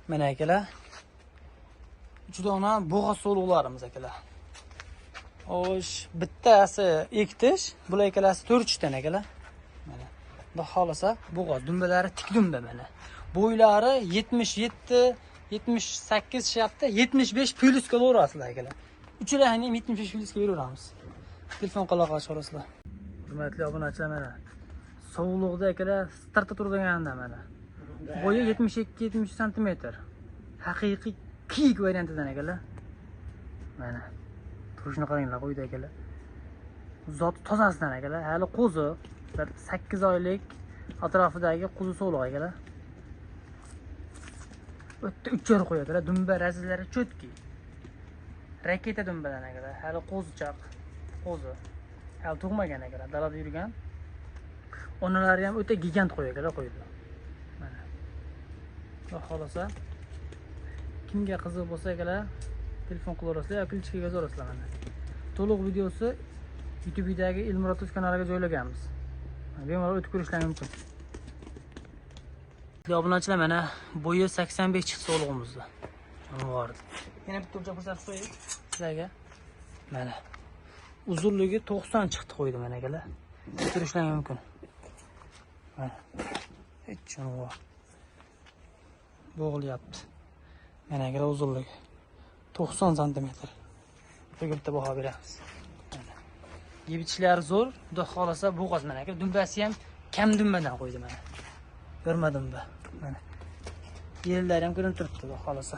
Mana akalar. 3 dona bo'g'oz so'liqlarimiz akalar. Xo'sh, bittasi ektish, bular ikkalasi 4 tishdan akalar. Mana. Xudo xohlasa bo'g'oz dumbalari tik dumba mana. Bo'ylari 77, 78 chiqyapti, 75 plyusga olaverasizlar akalar. Uchalarini ham 75 plyusga beraveramiz. Telefon aloqa chiqarasizlar. Hurmatli obunachilar mana. Sovuqda akalar startda turganda mana. Bo'yi 72-73 santimetr. Haqiqiy kiyik variantidan akalar. Mana. Turishini qaranglar qo'ydi akalar. Zot tozasidan akalar. Hali qo'zi bir 8 oylik atrofidagi qo'zi so'liq akalar. O'tda uchar qo'yadilar. Dumba razilari cho'tki. Raketa dumbadan akalar. Hali qo'zichoq, qo'zi. Hali tug'magan akalar. Dalada yurgan. Onalari ham o'ta gigant qo'y akalar qo'ydi. Mana. Xudo xohlasa kimga qiziq bo'lsa akalar telefon qilaverasizlar yoki личка ga yozaverasizlar mana. To'liq videosi YouTube'dagi Ilmurod Tuz kanaliga joylaganmiz. Bemalol o'tib ko'rishlari mumkin. Obunachilar mana bo'yi 85 chiqdi so'lig'imizda. Jonivor. Yana bitta o'lchab ko'rsatib qo'yay sizlarga. Mana. Uzunligi 90 chiqdi qo'ydi mana akalar. Ko'rishlari mumkin. Mana. Hech jonivor. Bo'g'ilyapti. Mana akalar uzunligi 90 santimetr. Bugun bitta baho beramiz. Mana. Yeb ichishlari zo'r, xudo xohlasa bo'g'oz mana aka. Dumbasi ham kam dumbadan qo'ydi mana. Ko'rma dumba. Mana. Yerlari ham ko'rinib turibdi, xudo xohlasa.